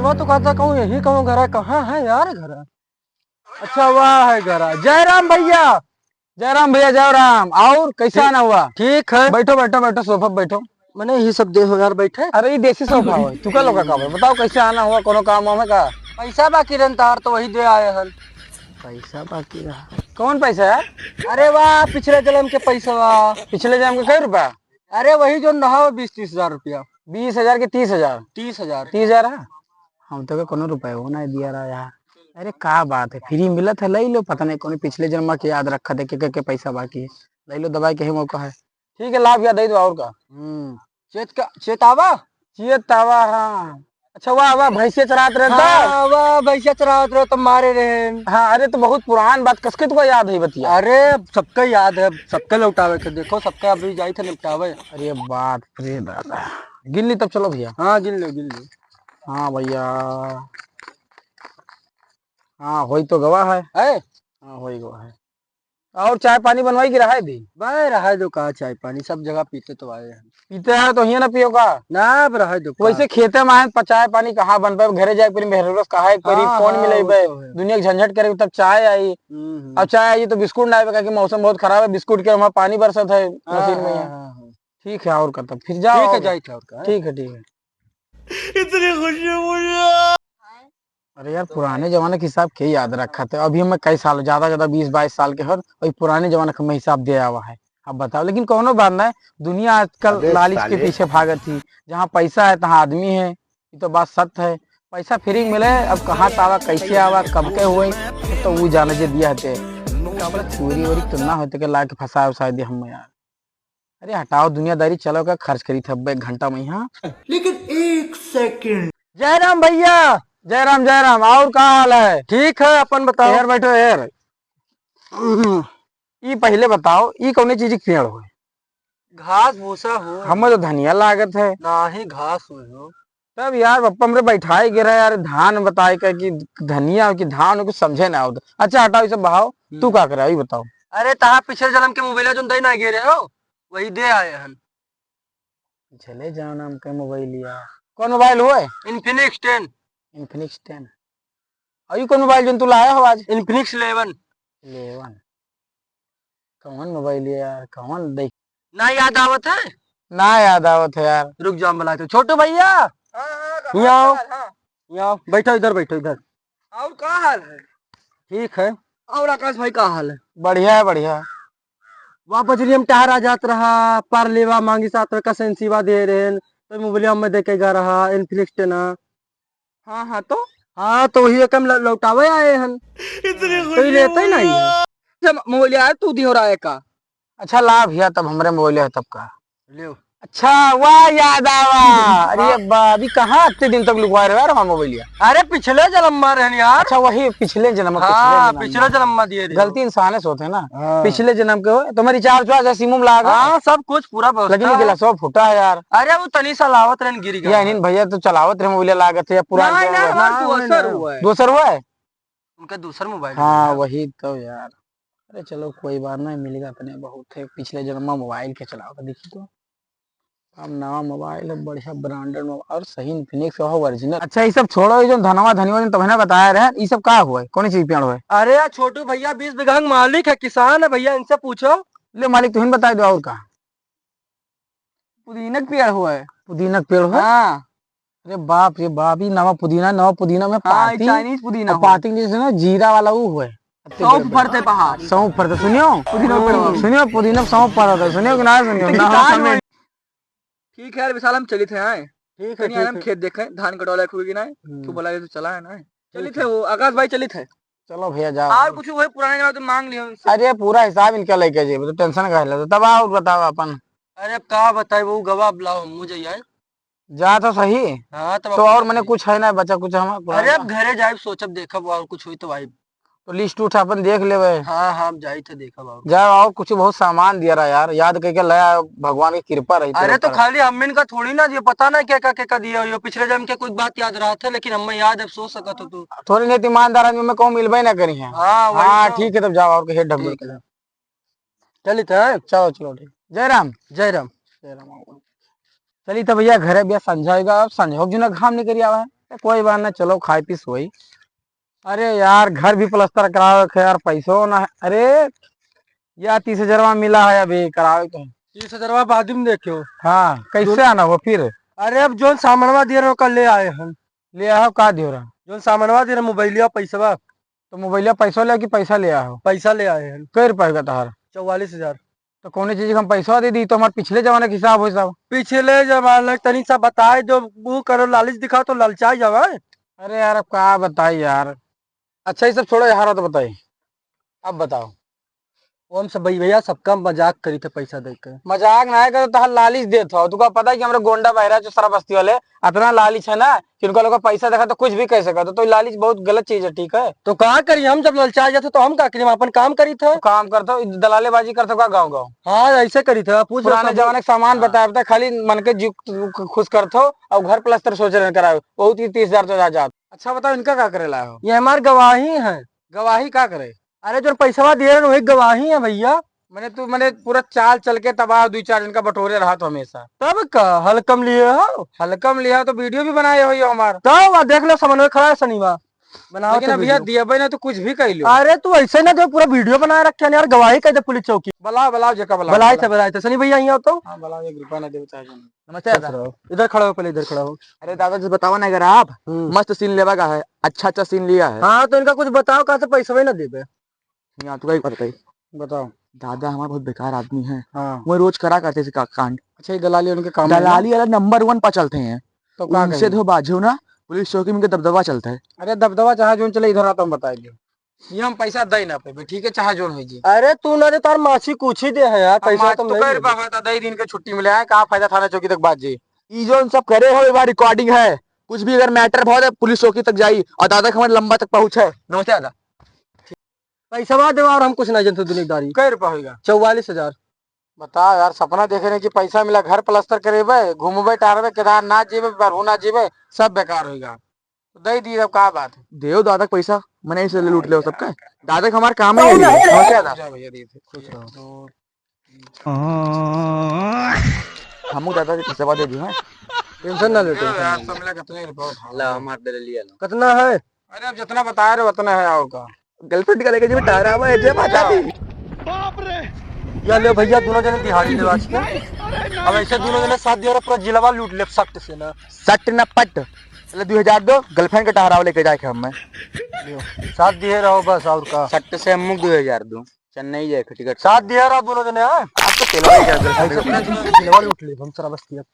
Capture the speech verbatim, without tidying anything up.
मैं तो कहता कहूँ यही कहूँ घर है, कहाँ है यार घर? अच्छा, वाह है घर। जय राम भैया। जय राम भैया, जय राम। और कैसे ठीक, आना हुआ? ठीक है। बैठो, बैठो, बैठो, सोफा पे बैठो। मने यही सब दे हो यार, बैठे। अरे, ये देसी सोफा हो, तू का लोग का बताओ, कैसे आना हुआ, कोनो काम वाम है का? पैसा बाकी रहन तार, तो वही दे आए हन। पैसा बाकी रहा? कौन पैसा यार? अरे वाह, पिछले जन्म के पैसा। पिछले जन्म के कई रुपया? अरे वही जो नहाओ, बीस तीस हजार रुपया। बीस हजार के तीस हजार? तीस हजार। तीस हजार है? हम तो के कोनो रुपया वो नहीं दिया रहा यार। अरे का बात है, फ्री मिलत है, ले लो। पता नहीं कौन पिछले जन्म के याद रखा दे के, के, के पैसा बाकी है। ले लो दवाई, कहीं मौका है। ठीक है, लाभ या दे दो और का। हम्म। चेत का, चेतावा? चेतावा, हाँ। अच्छा, वाह, वाह, भैंसिया चरात रहे तो? हाँ, वाह, भैंसिया चरात रहे तो मारे रहे। हाँ, अरे, तो बहुत पुरान बात, कसके तुका याद है बतिया? अरे, सबका याद है, सबका लौटावे के, देखो, सबका अभी जाई थे निपटावे। अरे, बाप रे दादा। गिन ली तब, चलो भैया। हाँ, गिन लो, गिन लो। हाँ भैया। हाँ, होई तो गवा है। है? हाँ, होई गवा है। और चाय पानी बनवाई कि रहाई दी? बे, रहाई दो, का चाय पानी, सब जगह पीते तो आए हैं। पीते हैं तो हियाँ ना पियो का? ना, अब रहाई दो, का? वैसे खेते में आए, प-, चाय पानी कहाँ बन पाए, घरे जाए परी, मेहरारू से कहा एक परी, हाँ, फोन हाँ, मिले वो बे, तो है। दुनिया के झंझट करे, तब चाय आई। हम्म, हम्म। अब चाय आई तो बिस्कुट ना आवे, काहे कि मौसम बहुत खराब है, बिस्कुट के वहाँ पानी बरसत है हाँ, मशीन में हाँ, यहाँ। हाँ, हाँ। ठीक है, और का तब फिर जाओ, ठीक है, और जाई थे, और का? ठीक है, ठीक है। इतनी खुशी मुझे। अरे यार, पुराने जमाने के हिसाब के याद रखा थे। अभी हमें कई साल, ज्यादा ज्यादा बीस बाईस साल के हो, वही पुराने जमाने का मैं हिसाब दे आवा है। अब बताओ, लेकिन कोनो बात नहीं, दुनिया आजकल अबे लालच के साले। पीछे भागत थी। जहाँ पैसा है, तहाँ आदमी है, ये तो बात सत्य है। पैसा फ्री मिले, अब कहाँ से आवा, कैसे आवा, कब के हुए, तो वो जाने जे दिया हते। का बोला, चोरी वोरी तो ना होते के ला के फंसाए उसाए दे हम यार। अरे हटाओ दुनियादारी, चलो का खर्च करी थे अब एक घंटा में यहाँ। लेकिन एक सेकंड। जय राम भैया। जय राम, जय राम। और का हाल है? ठीक है, अपन बताओ। यार बैठो यार। ई पहले बताओ, ई कौने चीज के पेड़ होए? घास भूसा हो। हमें तो धनिया लागत है। नाही, घास होए हो। तब यार, पप्पा हमरे बैठाए गे रहे यार, धान बताए के कि धनिया हो कि धान हो, कुछ समझे ना आवत। अच्छा, हटाओ, ये सब बहाओ। हम्म। तू का करे, ये बताओ। अरे, तहाँ पिछले जन्म के मोबाइल जोन दे ना गे रहे हो, वही दे आए हन। पिछले जन्म के मोबाइल लिया। कौन मोबाइल हुआ है? Infinix ten। Infinix ten। और ये कौन मोबाइल जोन तू लाया हो आज? Infinix eleven। Eleven। कौन मोबाइल है यार, कौन देख? ना याद आवत है? ना याद आवत है यार। रुक जाओ, हम बुलाते हैं। छोटू भैया, हाँ, हाँ, यहाँ आओ। हाँ। यहाँ आओ, बैठो इधर, बैठो इधर। और का हाल है? ठीक है। और आकाश भाई, का हाल है? बढ़िया है, बढ़िया। वाह, बजरिया में टहरा जात रहा, पार लेवा मांगी साथ में कसेन सिवा दे रहे हैं, तो मोबाइलिया में देखे गा रहा, Infinix ten ना। हाँ, हाँ, तो? हाँ, तो वही एकम ल-, लौटावे आए हन। इतनी तो ये खुशी लेते ही नहीं है। अच्छा, मोबाइल यार, तू दिहो रहा है का? अच्छा, ला भैया, तब हमरे मोबाइल है, तब का? ले। अच्छा, वाह, याद आवा। अरे हाँ। बा, अभी कहाँ इतने दिन तक लुकवाए रहे यार हमारा मोबाइल यार? अरे, पिछले जन्म में रहन यार। अच्छा, वही पिछले जन्म में, हाँ, पिछले जन्म में। पिछले जन्म में दिए रहे। गलती इंसाने से होते हैं ना। हाँ। पिछले जन्म के हो, तुम्हारी रिचार्ज हुआ, जैसे सिम उम लागा। हाँ, सब कुछ पूरा व्यवस्था लेकिन ये है। गिलासवा फूटा है यार। अरे, वो तनी सा लावत रहन, गिरी गया। या इन्हीं भैया तो चलावत रहे, मोबाइल लागत है या पुराना नहीं, नहीं, हमारा हाँ, दूसर वही ना। हुआ है। दूसर हुआ है? उनका दूसर मोबाइल हाँ, है। वही तो यार। अरे चलो, कोई बात नहीं, मिल गया अपने, बहुत है। पिछले जन्म में मोबाइल के चलाओ तो देखी तो। अब नवा मोबाइल है, बढ़िया ब्रांडेड मोबाइल और सही Infinix का हो, ओरिजिनल। अच्छा, ये सब छोड़ो, ये जो धनवा धनिवा जो तमने बताया रहे, ये सब का हुआ है? कौन चीज पेड़ हुआ है? अरे यार, छोटू भैया, बीस बीघा के मालिक है, किसान है भैया, इनसे पूछो। ले मालिक, तुम बता दो और का। पुदीना के पेड़ हुआ है। पुदीना के पेड़ हुआ है? हाँ। अरे बाप रे बाप, ये नवा पुदीना, नवा पुदीना में हाँ, पाती, चाइनीज पुदीना और हुआ। पाती के जैसे ना जीरा वाला वो हुआ है। सौंफ फरते पहाड़। सौंफ फरते, सुनियो? पुदीना के पेड़ हुआ। सुनियो, पुदीना सौंफ फरता है, सुनियो कि ना सुनियो? तो ना किसान हमें हुआ। ठीक है यार विशाल, हम चलित है आए। ठीक है, तनी आए हम ठीक है। खेत देखे, धान कटौला एक हुई कि ना? हम्म। तू बोला ये तो चला है ना? चलित ठीक है है। वो आकाश भाई, चलित है। चलो भैया, जाओ। और कुछ वही पुराने जमाने तो मांग लियो उनसे। अरे, पूरा हिसाब इनका लेके जेबे, तो टेंशन काहे लेते? तब आओ, बताओ अपन। अरे, अब का बताई, वो गवा अब लाओ, हम मुझे आए। जा तो सही। हाँ, तब तो अपन और मने बताई। कुछ है ना बचा, कुछ हम अरे, अब घरे जाए, सोचब, देखब, और कुछ हुई तो आई। तो लिस्ट उठ अपन देख लेवे। हाँ, हाँ, हम जाई थे, देखब, आओ। जाओ, और कुछ बहुत सामान दिया रहा यार, याद करके ले आयो, भगवान की कृपा रही अरे, तेरे तो ऊपर। खाली हम इनका थोड़ी ना दियो, पता ना क्या, क्या, क्या, क्या दिया हो, पिछले जन्म के कुछ बात याद रहा था, लेकिन हमें याद, अब सोच सकत हो तू। थोड़ी नहीं तो ईमानदार आदमी में कहूँ मिलबे ना करी है। हाँ, वही हाँ, तो। ठीक है, तब जाओ, और कहीं ढंग ठीक से। है। चलित है। चलो, चलो, ठीक। जय राम। जय राम। जय राम। चलित है भैया, घरे भैया संझा होगा, अब संझा हो जुना घाम निकल आवा है। कोई बात ना, चलो खाए पी सोई। अरे यार, घर भी प्लास्टर करावे के है यार, पैसो ना है। अरे यार, तीस हजारवा मिला है अभी, करावे के है। तीस हजारवा बाद में देखियो। हाँ, कैसे आना हो फिर? अरे अब जोन सामानवा दिए रहो, कल ले आए हम। ले आओ, का दियो रहा? जोन सामानवा दिए रहो, मोबाइलिया, पैसवा। तो मोबाइलिया पैसो ले कि पैसा ले आओ? पैसा ले आए हैं। कै रुपया का तहार? चौवालीस हजार। तो कौने चीज के हम पैसा दे दी, तो हमार पिछले जमाने के हिसाब हो सब। पिछले जमाने के तनी सा बताए दो, वो करो, लालच दिखाओ तो ललचाई जावे। अरे यार, अब का बताई यार। अच्छा, ये सब छोड़ो यार, तो बताई, अब बताओ। वो हम सब भाई भैया सबका मजाक करी थे पैसा दे के। मजाक ना है, तो तहार लालच देत हो। तुका पता है कि हमरे गोंडा बहरा जो सारा बस्ती वाले इतना लालच है ना कि उनका लोग का पैसा देखा तो कुछ भी कह सकत हो। तो लालच बहुत गलत चीज है, ठीक है? तो का करी, हम जब ललचा जाते तो हम का करी, हम अपन काम करी थे। तो काम करत हो, दलालेबाजी करत हो का गाँव गाँव? हाँ, ऐसे करी थे, पूछ लो पुराने सब। जमाने के सामान हाँ। बताए, बताए, खाली मन के जीव खुश करत हो और घर प्लास्टर सोच रहे करावे, बहुत ही तीस हजार तो जा जात। अच्छा बताओ, इनका का करे लाए हो? ये हमार गवाही है। गवाही का करे? अरे, जो पैसवा दिए रहे, वही गवाही है भैया। मैंने तू, मैंने पूरा चाल चल के तबाह, दुई चार जन का बटोरे रहा तो हमेशा। तब का हल्कम लिए हो? हल्कम लिया तो वीडियो भी बनाए हो यो हमार। तब आ, देख लो, समन्वय खड़ा है शनिवार। बनाओ लेकिन तो अब भैया वीडियो। दिया भाई ना तो कुछ भी कह लो। अरे, तू ऐसे ना दे, पूरा वीडियो बनाए रखे हैं यार, गवाही कह दे पुलिस चौकी। बुलाओ, बुलाओ, जेका बुलाओ, बुलाए थे, बुलाओ। बुलाए थे, सनी भैया, यहाँ तो। हाँ, बुलाओ, एक रुपया ना दे, चाहे जो नहीं। नमस्ते दादा। खुश रहो। इधर खड़ा हो, पहले इधर खड़ा हो। अरे दादा, जैसे बतावा ना, अगर आप हम्म। मस्त सीन लेवा का है, अच्छा अच्छा सीन लिया है। हाँ, तो इनका कुछ बताओ, कहाँ से पैसा भी ना देबे। यहाँ तो कहीं बताई। बताओ। दादा हमारा बहुत बेकार आदमी है। हाँ। वो रोज करा करते इसे का-, कांड। अच्छा, ये दलाली उनके काम है ना? दलाली वाला नंबर वन पर चलते हैं। तो का उनसे करेंगे? दो बाजू ना, पुलिस चौकी में के दबदबा चलता है। अरे दबदबा चाहे जोन चले, इधर आ तो हम बताएंगे। ये हम पैसा दे ना पेबे, ठीक है, चाहे जोन हो जी। अरे तू ना दे, तार मासी कुछ ही दे है यार, अब पैसा मासी तो तो नहीं कह दे। रहा था, दे दिन के छुट्टी मिले है, का फायदा थाना चौकी तक बात जी। ई जोन सब करे हो, ये बार रिकॉर्डिंग है, कुछ भी अगर मैटर बहुत है, पुलिस चौकी तक जाई और दादा के हमारे लंबा तक पहुँच है। नमस्ते दादा। पैसवा देवा और हम कुछ नहीं जानते दुनियादारी। कै रुपया होइगा? चौवालीस हजार। बताओ यार, सपना देखे रहे कि पैसा मिला, घर प्लास्टर करेबे, घूमबे टहरबे, केदारनाथ जेबे, बरहुना जेबे, सब बेकार होइगा। तो दे दी, अब का बात है? देव दादा के पैसा, मने ऐसे ले लूट ले सबका। दादा के हमार काम है कौन ये। है? और क्या था? जा भैया, दे दे। खुश रहो। हमू दादा के पैसा दे दी, हाँ। टेंशन ना ले, टेंशन ना यार, ले। सब मिला कितने रुपया उठा ला, लो। मार दे लिया लो। कितना है? अरे, अब जितना बता रहे, उतना है, आओ का। गर्लफ्रेंड का लेके जी, बता रहा है, जय माता दी। बाप रे। या ले भैया, दोनों जने दिहाड़ी ले आज के। अब ऐसे दोनों जने साथ दिया, पूरा जिलावा लूट ले सट से ना। सट ना पट। चले, दो हजार दो, गर्लफ्रेंड के टहराव लेके जाए के हम में। साथ दिए रहो बस, और का। सट से हम दो हजार दो, चेन्नई जाए के टिकट। साथ दिया रहो दोनों जने, हाँ? आप तो तेलवा ही जाओ, ऐसे अपना जिलावा लूट ले, हम सारा बस्ती अब।